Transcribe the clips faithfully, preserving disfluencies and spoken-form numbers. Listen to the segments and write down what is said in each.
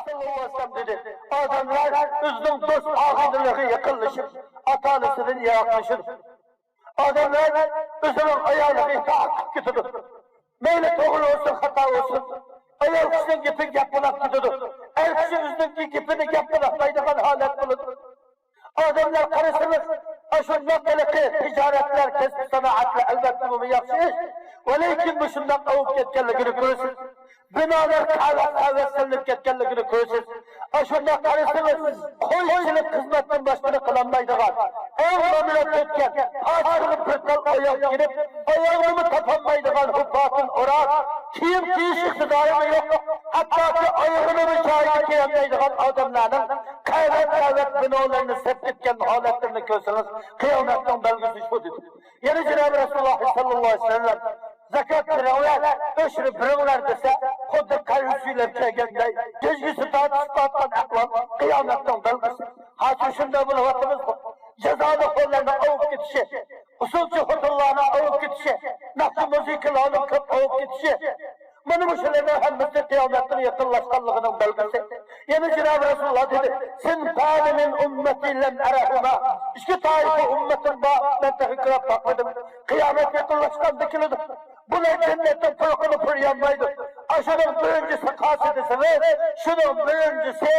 سەللەللاھۇ ئەلەيھى ۋەسەللەم دېدى، ئادەملەر ئۆزىنىڭ دوست ئاغىنىلىرىغا يېقىنلىشىپ، ئاتا-ئانىسىدىن يىراقلىشىدۇ. ئادەملەر ئۆزىنىڭ ئايالىغا ئىتائەت قىلىپ كېتىدۇ. مەيلى توغرا بولسۇن، خاتا بولسۇن، ئايال كىشىنىڭ گېپىگە گەپ قىلاپ كېتىدۇ. ئەر كىشى ئۆزىنىڭ گېپىگە گەپ قىلالمايدىغان ھالەت بولىدۇ. ئادەملەر قارىسىڭىز، ئاشۇنداق ھېلىقى تىجارەتلەر، كەسىپ سانائەتلەر ئەلۋەتتە بۇمۇ ياخشى ئىش. ۋەلەكىن مۇشۇنداق ئاۋۇپ كەتكەنلىكىنى كۆرىسىز. بىنالار قەۋەت قەۋەت سېلىنىپ كەتكەنلىكىنى كۆرىسىز. ئاشۇنداق قارىسىڭىز، قويچىلىق خىزمەتتىن باشقىنى قىلالمايدىغان، ئەڭ نامرات ئۆتكەن، پاچىقىغا بىر تال ئاياغ كىرىپ، ئاياغنىمۇ تاپالمايدىغان، ھۇپپاتىن ئوراپ، كىيىم كىيىش ئىقتىدارىمۇ يوق، ھەتتاكى ئايىغىنىمۇ جايىغا كىيەلمەيدىغان ئادەملەرنىڭ قەۋەت قەۋەت بىنالىرىنى سېلىپ كەتكەن ھالەتلىرىنى كۆرسىڭىز، قىيامەتنىڭ بەلگىسى شۇ دېدى. يەنە جانابى رەسۇلۇللا سەللەللاھۇ ئەلەيھى ۋەسەللەم، زاكات بېرىڭلار، ئۆشۈر بېرىڭلار دېسە، خۇددى قەرز سۈيلەپ كەلگەندەك، گىژگىسى تارتىشىپ بارغان ئەھۋال قىيامەتنىڭ بەلگىسى. ھازىر شۇنداق بولۇۋاتىمىز. جازانىخورلارنىڭ ئاۋۇپ كېتىشى، ئۇسسۇلچى خوتۇنلارنىڭ ئاۋۇپ كېتىشى، ناخشا مۇزىكىلارنىڭ كۆپ ئاۋۇپ كېتىشى، مانا مۇشۇلارنىڭ ھەممىسى قىيامەتنىڭ يېقىنلاشقانلىقىنىڭ بەلگىسى. يەنە جانابى رەسۇلۇللا دېدى، سىنفانى مىن ئۇممەتى لەم ئەرەھۇما، ئىككى تائىپە ئۈممىتىم بار، مەن تېخى كۆرۈپ باقمىدىم. قىيامەت يېقىنلاشقاندا كېلىدۇ. بۇلار جەننەتنىڭ پۇرىقىنى پۇرىيالمايدۇ. ئاشۇنىڭ بىرىنچىسى قايسى دېسىڭىز، شۇنىڭ بىرىنچىسى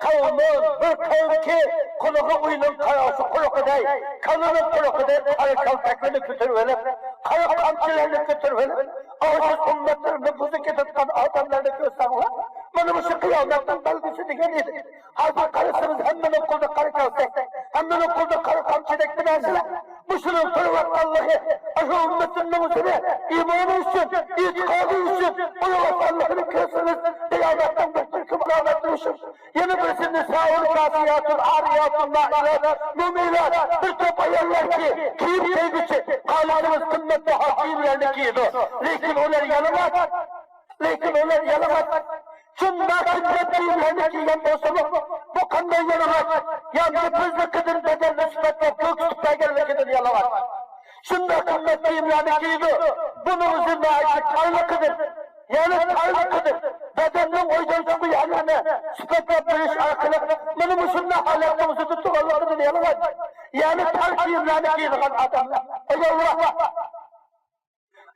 قەۋمۇن، بىر قەۋمكى، قۇلىقى ئۆينىڭ قاراۋۇشى قۇرۇقىدەك، كالىنىڭ قۇرۇقىدەك قارا كالتەكلىرىنى كۆتۈرۈۋېلىپ، قارا قامچىلارنى كۆتۈرۈۋېلىپ، ئاجىز ئۈممەتلىرىنى بۇزۇپ كېتىدىغان ئادەملەرنى كۆرسەڭلار، مانا مۇشۇ قىيامەتنىڭ بەلگىسى دېگەن ئىدى. ھازىر قارىسىڭىز، ھەممىنىڭ قولىدا قارا كالتەك، ھەممىنىڭ قولىدا قارا قامچىدەك بىر نەرسىلەر. مۇشۇنىڭ تۇرۇۋاتقانلىقى، ئاشۇ ئۈممىتىمنىڭ ئۆزىنى ئىمانى ئۈچۈن، ئېتىقادى ئۈچۈن قويۇۋاتقانلىقىنى كۆرسىڭىز، قىيامەتنىڭ بىر تۈركۈم ئالامەتلىرى شۇ. يەنە بىرسى نىسائۇن كاسىياتۇن ئارىياتۇن مائىلات مۇمىلات، بىر توپ ئاياللاركى، كىيىم كىيگۈچى، قالىدىمىز قىممەتباھا كىيىملەرنى كىيىدۇ، لېكىن ئۇلار يالىڭاچ. لېكىن ئۇلار يالىڭاچ. شۇنداق قىممەت كىيىملەرنى كىيگەن بولسىمۇ، بۇ قانداق يالىڭاچ؟ يا نېپىزلىقىدىن بەدەننى سۈپەتلەپ كۆرسىتىپ بەرگەنلىكىدىن يالىڭاچ. شۇنداق قىممەت كىيىملەرنى كىيىدۇ، بۇنىڭ ئۆزى ناھايىتى تارلىقىدىن، يەنى تارلىقىدىن، بەدەننىڭ ئويدان چىققۇ يەرلىرىنى سۈپەتلەپ بېرىش ئارقىلىق مانا مۇشۇنداق ھالەتنىڭ ئۆزىدە تۇرغانلىقىدىن يالىڭاچ. يەنى تار كىيىملەرنى كىيىدىغان ئادەملەر. ئاياللار.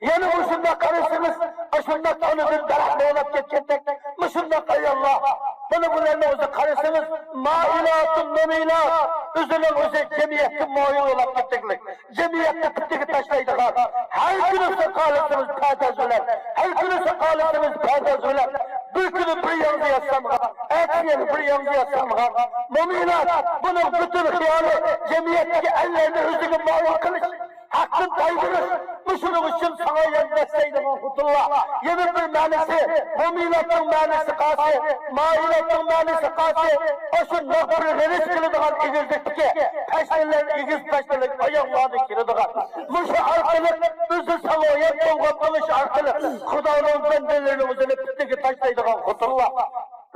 يەنە مۇشۇنداق قارىسىڭىز، ئاشۇنداق ئانىدىن دەرەخ بوغلاپ كەتكەندەك، مۇشۇنداق ئاياللار. مانا بۇلارنى ئۆزى قارىسىڭىز، مائىلاتۇن مۇمىلات، ئۆزىنىڭ ئۆزى جەمئىيەتكە مايىل بولاپ كەتكەنلىك، جەمئىيەتنى پىتىگە تاشلايدىغان، ھەر كۈنى ساقالىسىڭىز پەرداز بىلەن، ھەر كۈنى ساقالىسىڭىز پەرداز بىلەن، بىر كۈنى بىر ياڭزا ياسانغان، ئەتىسى يەنە بىر ياڭزا ياسانغان. مۇمىلات، بۇنىڭ پۈتۈن خىيالى جەمئىيەتتىكى ئەرلەرنى ئۆزىگە مايىل قىلىش. ھەقتىن تايدۇرۇش، مۇشۇنىڭ ئۈچۈن ساڭا يانداش دەيدىغان خوتۇنلار. يەنە بىر مەنىسى، مۇمىلاتنىڭ مەنىسى قايسى، مائىلاتنىڭ مەنىسى قايسى، ئاشۇنداق بىر غېرىز قىلىدىغان ئېگىزلىكتىكى، پەشنىلەر ئېگىز پەشنىلىك ئاياغلاردا كىرىدىغان، مۇشۇ ئارقىلىق ئۆزى ساڭا يات بولغان بولۇش ئارقىلىق خۇدانىڭ بەندىلىرىنى ئۆزىنى پىتىگە تاشلايدىغان خوتۇنلار.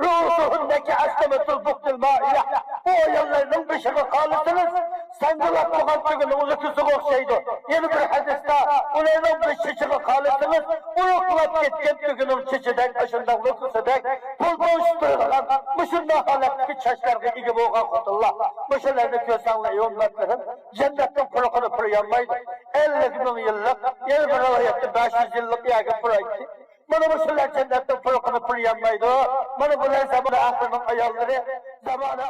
رؤوسهن كأسنمة البخت المائلة. بۇ ئاياللارنىڭ بېشىغا قارىسىڭىز، ساندىلاپ تۇرغان تۆگىنىڭ لوكىسىغا ئوخشايدۇ. يەنە بىر ھەدىستە، ئۇلارنىڭ بېشى چېچىغا قارىسىڭىز، ئۇرۇقلاپ كەتكەن تۆگىنىڭ چېچىدەك، ئاشۇنداق لوكىسىدەك پۇل توشۇپ تۇرىدىغان، مۇشۇنداق ھالەتتىكى چاچلارغا ئىگە بولغان خوتۇنلار. مۇشۇلارنى كۆرسەڭلار، ئەي ئۈممەتلىرىم، جەننەتنىڭ پۇرىقىنى پۇرىيالمايدۇ. ئەللىك مىڭ يىللىق، يەنە بىر رىۋايەتتە بەش يۈز يىللىق يەرگە پۇرايتتى. مانا مۇشۇلار جەننەتنىڭ پۇرىقىنى پۇرىيالمايدۇ. مانا بۇلار زامانە ئاخىرىنىڭ ئاياللىرى، زامانە